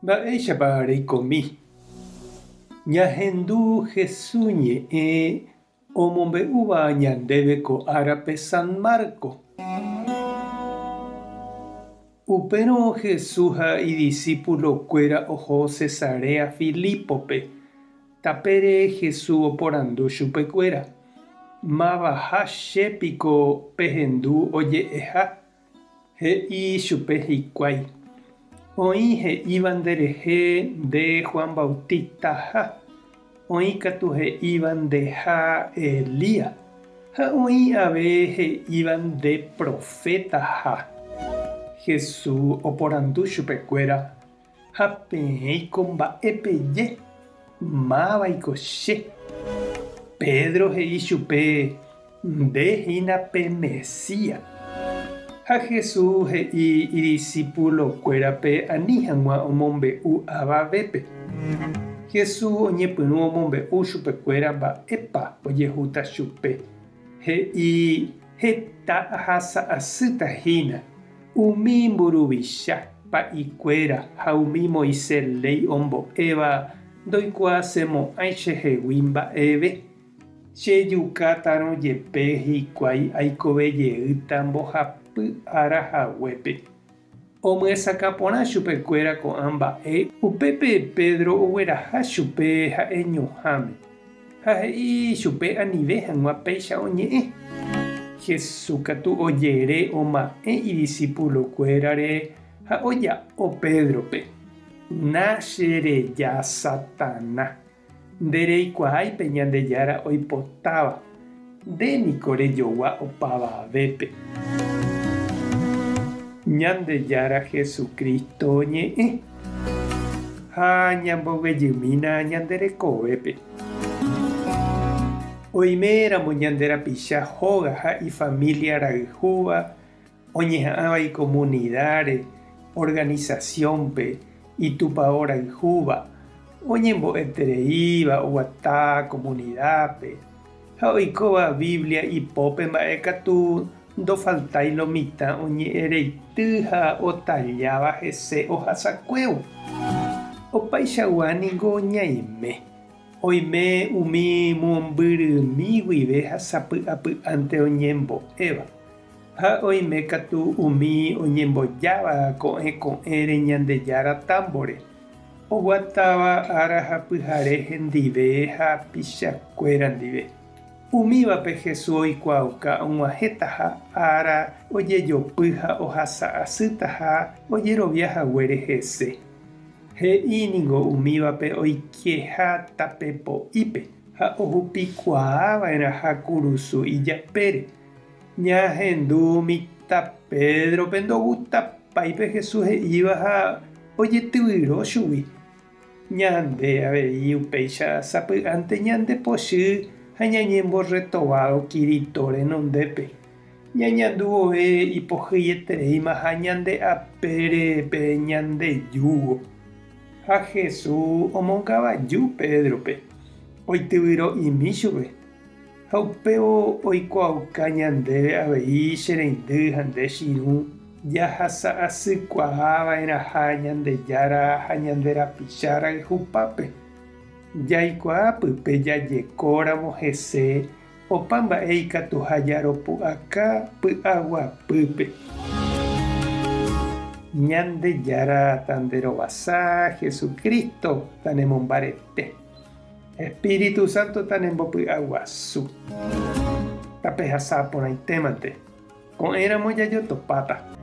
Mba'éichapa reikomi? Ñahendu Hesu ñe'ẽ omombe'úva ñandéve ko árape San Marco. Upérõ Hesu ha idisípulokuéra oho Cesarea Filípope. Tapére Hesu oporandu chupekuéra, Mavaha che piko pehendu oje'eha? He'i chupe hikuái, Oĩ he'íva nderehe nde Juan Bautistaha, oĩ katu he'íva ndeha Elías, ha oĩ ave he'íva nde profetaha. Jesús oporandu chupekuéra, Ha peẽiko mba'e peje, mávaiko che? Pedro he'i chupe, Nde hína pe Mesías. Ha Jesús he'i idisipulokuérape ani hag̃ua omombe'u avavépe. Jesús oñepyrũ omombe'u chupekuéra mba'épa ojehúta chupe. He'i, Heta ahasa asýta hína. Umi mburuvicha, pa'ikuéra ha umi Moisés léi ombo'éva ndoikuaasemo'ãi chehegui mba'eve. Chejukátarõ jepe hikuái aikove jeýta mbohapy ára haguépe. Omyesakã porã chupekuéra ko'ã mba'e. Upépe Pedro ogueraha chupe ha'eñoháme. Ha he'i chupe anive hag̃ua péicha oñe'ẽ. Jesús katu ojere oma'ẽ idisipulokuérare ha oja'o Pédrope, Na che reja Satana, nde reikuaái pe Ñandejára oipotáva, nde niko rejogua opavavépe. Ñandejára Jesucristo ñe'ẽ. Ha ñamboguejymína ñande rekovépe. Oiméramo ñande rapicha hóga ha ifamília rayhúva oñeha'ãva ikomunidáre, organisasiónpe, itupao rayhúva, oñembo'etereíva oguata komunidápe, ha oikóva Biblia ipópe mba'e katu ndofaltái lo mitã oñe'ẽreity ha otalláva hese ohasakuévo. Opaichagua ningo ñaime, oime umi mombyrymi guive ha sapy'apy'ánte oñembo'éva, ha oime katu umi oñembojáva ko'ẽ ko'ẽre Ñandejára támbore, oguatáva ára ha pyhare hendive hapichakuéra ndive. Umívape Jesús oikuaauka og̃uahẽtaha ára ojejopy ha ohasa asýtaha ojerovia haguére hese. He'i ningo umívape oikeha tape po'ípe ha ohupikuaa va'erãha kurusu ijapére. Ñahendu mitã Pédrope ndogustapái pe Jesús he'íva ha ojetyvyro chugui. Ñande avei upéicha sapy'ánte ñandepochy ha ñañemborretovádo Kirito renondépe. Ñañandu vove ipohyietereímaha ñande apére pe ñande júgo. Ha Jesús omongavaju Pédrope, oityvyro'imi chupe. Ha upévo oikuaauka ñandéve avei che reindy ha nde chirũ jahasa asykuaa va'erãha Ñandejára ha ñande rapicha rayhupápe. Jaikuaa pype jajekóramo hese opa mba'e ikatuha jaropu'aka py'aguapýpe. Ñandejára tanderovasa, Jesucristo tanemombarete. Espíritu Santo tanembopy'aguasu. Tapehasa porãitémante. Ko'ẽramo jajotopáta.